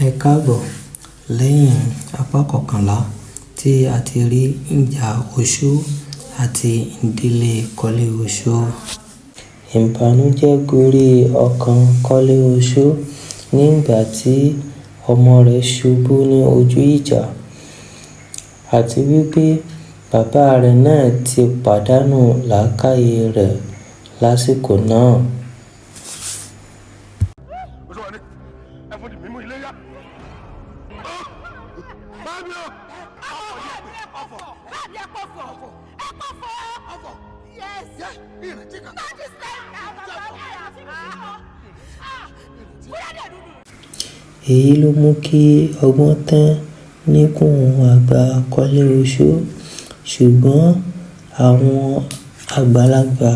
Ẹ káàbọ̀ lẹ́yìn apá kọkànlá tí a ti rí ìjà Ọ̀ṣọ́ àti ìdílé Kọ́lé-Oṣó. Ìbànújẹ́ gorí ọkàn Kọ́lé-Oṣó nígbà tí ọmọ rẹ̀ ṣubú ní ojú ìjà, àti wípé bàbá rẹ̀ náà ti pàdánù làákàyè rẹ̀ lásìkò náà. Èyí ló mú kí ọgbọ́n tán níkùn àgbà Kọ́lé-Oṣó, ṣùgbọ́n àwọn àgbàlagbà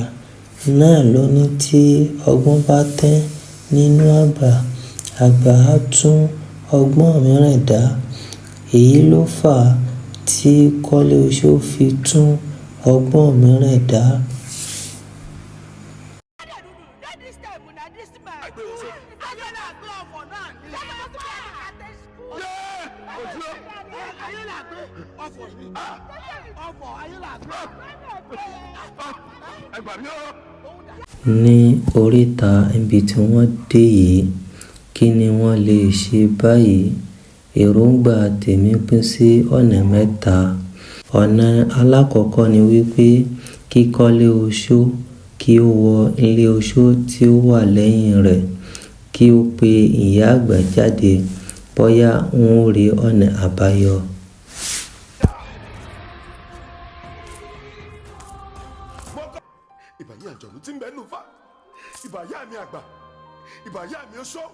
náà ló ní tí ọgbọ́n bá tán nínú àgbà, àgbà á tún ọgbọ́n mìíràn dá. Èyí ló fà á tí Kọ́lé-Oṣó fi tún ọgbọ́n mìíràn dá. Ní oríta ibi tí wọ́n dé yìí, kí ni wọ́n lè ṣe báyìí? Èròǹgbà tèmi pín sí ọ̀nà mẹ́ta. Ọ̀nà alákọ̀ọ́kọ́ ni wípé kí Kọ́lé-Oṣó kí ó wọ ilé oṣó tí ó wà lẹ́yìn rẹ̀, kí ó pe ìyá àgbà jáde, bóyá wọn ó rí ọ̀nà àbáyọ. Ìbà yín àjọ̀nú tí ń bẹ nù fà, ìbà yá mi àgbà, ìbà yá mi oṣó,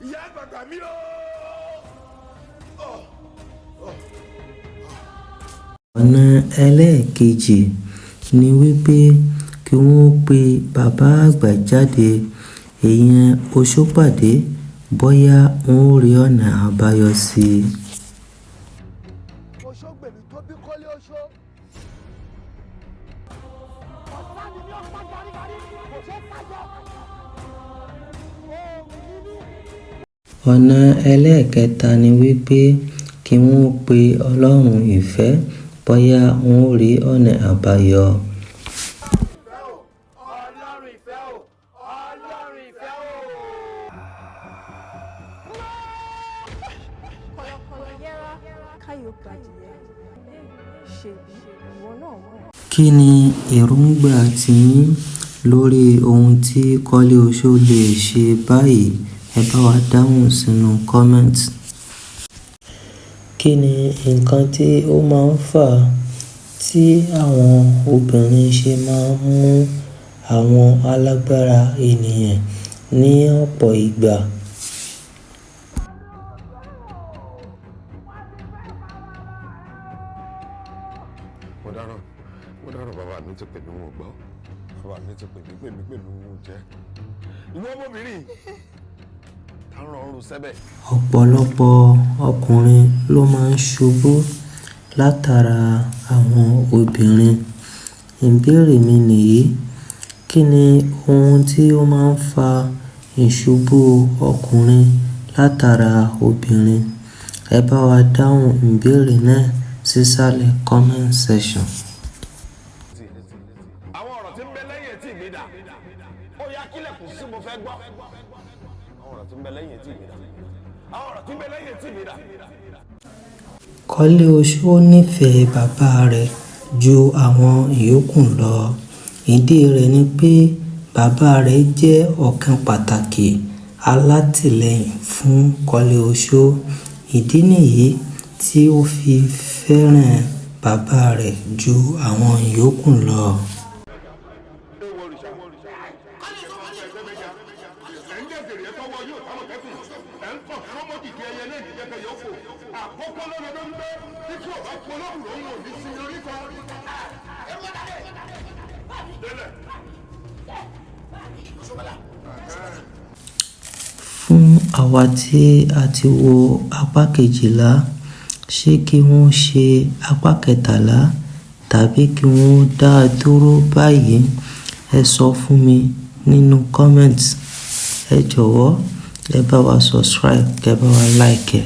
ìyá àgbàgbà mi o. Ọ̀nà ẹlẹ́ẹ̀kejì ni wípé kí wọ́n pe bàbá àgbà jáde, ìyẹn Oṣópàdé, bóyá wọn ó rí ọ̀nà àbáyọ sí i. Oṣógbèmí tó bí Kọ́lé-Oṣó. Ọ̀sán ni ó pa garígarí, kò ṣeé kájọ. Oòrùn ni mí. Ọ̀nà ẹlẹ́ẹ̀kẹta ni wípé kí wọ́n pe Ọlọ́run ìfẹ́, bóyá wọn ó rí ọ̀nà àbáyọ. Ọlọ́run ìfẹ́ o! Ọlọ́run ìfẹ́ o! Kọ̀lọ̀kọ̀lọ̀ yẹra káyò gbadìyẹ, ṣèbí ìwọ náà mọ̀. Kí ni èròǹgbà tiyín lórí ohun tí Kọ́lé-Oṣó lè ṣe báyìí? Ẹ bá wa dáhùn sínú comment. Kí ni nǹkan tí ó máa ń fà á tí àwọn obìnrin ṣe máa ń mú àwọn alágbára ènìyàn ní ọ̀pọ̀ ìgbà? Mo dáràn, mo dáràn, bàbá mi ti pè mí, wọn ò gbọ́. Bàbá mi ti pè mí, pè mí, pè mí, wọn ò jẹ́. Ìwọ ọmọbìnrin tá ń rọrùn sẹ́bẹ̀. Ọ̀pọ̀lọpọ̀ ọkùnrin ló máa ń ṣubú látara àwọn obìnrin. Ìbéèrè mi nìyí, kí ni ohun tí ó máa ń fa ìṣubú ọkùnrin látara obìnrin? Ẹ bá wa dáhùn ìbéèrè náà sísàlẹ̀ comment section. Àwọn ọ̀rọ̀ tí ń bẹ lẹ́yìn etí mi dà? Ó yá, kílẹ̀kùn sí, mo fẹ́ gbọ́. Àwọn ọ̀rọ̀ tí ń bẹ lẹ́yìn etí mi dà? Àwọn ọ̀rọ̀ tí ń bẹ lẹ́yìn etí mi dà? Kọ́lé-Oṣó nífẹ̀ẹ́ bàbá rẹ̀ ju àwọn ìyókù lọ. Ìdí rẹ̀ ni pé bàbá rẹ̀ jẹ́ ọ̀kan pàtàkì alátìlẹyìn fún Kọ́lé-Oṣó. Ìdí nìyí tí ó fi fẹ́ràn bàbá rẹ̀ ju àwọn ìyókù lọ. Ewọ òrìṣà. Ẹ̀ ń jẹ́ gèrè ẹ̀ tọ́wọ́ yóò táwọn kẹ́kùn. Ẹ̀ ń kàn sọ́mọ́dìdì ẹyẹ lẹ́yìn jẹ́kẹ́ yóò fò. Àkọ́kọ́ lọ́dọọdún ń bẹ́ kíkú ọ̀bá polóbùrò òun ò ní sinmi orí kan. Délẹ̀. Fún àwa tí a ti wo apá kejìlá, ṣé kí wọ́n ṣe apá kẹtàlá? tàbí kí wọ́n dá a dúró báyìí? Ẹ sọ fún mi nínú comments. Ẹ jọ̀wọ́, ẹ bá wa subscribe, kẹ́ bá wa like ẹ.